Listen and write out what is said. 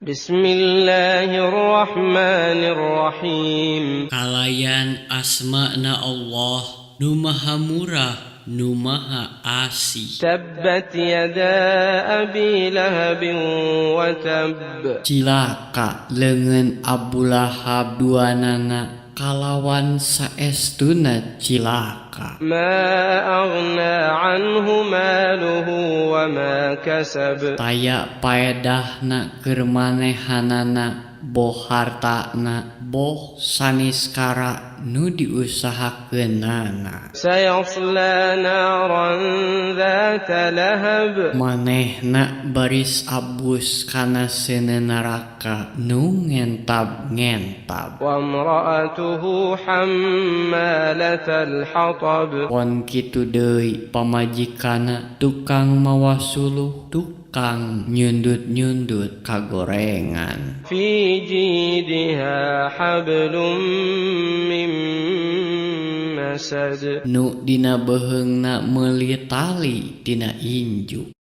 بسم الله الرحمن الرحيم. Kalayan asmana Allah nu Maha Murah, nu Maha Asih. تبت يدا أبي لهب وتب. Cilaka leungeun Abu Lahab duanana, kalawan saestuna cilaka. ما أغنى عنه ماله وما كسب. Taya paedahna keur manehanana, boh hartana, boh saniskara nu diusahakeunana. سيصلى نارا ذات لهب. Manehna baris abus kana seuneu neraka nu ngentab-ngentab. وامرأته حمالة الحطب. Pon kitu deui, pamajikanna tukang mawa suluh, tukang nyundut-nyundut kagorengan. في جيدها حبل من مسد. Nu dina beuheungna meuli tali tina inju.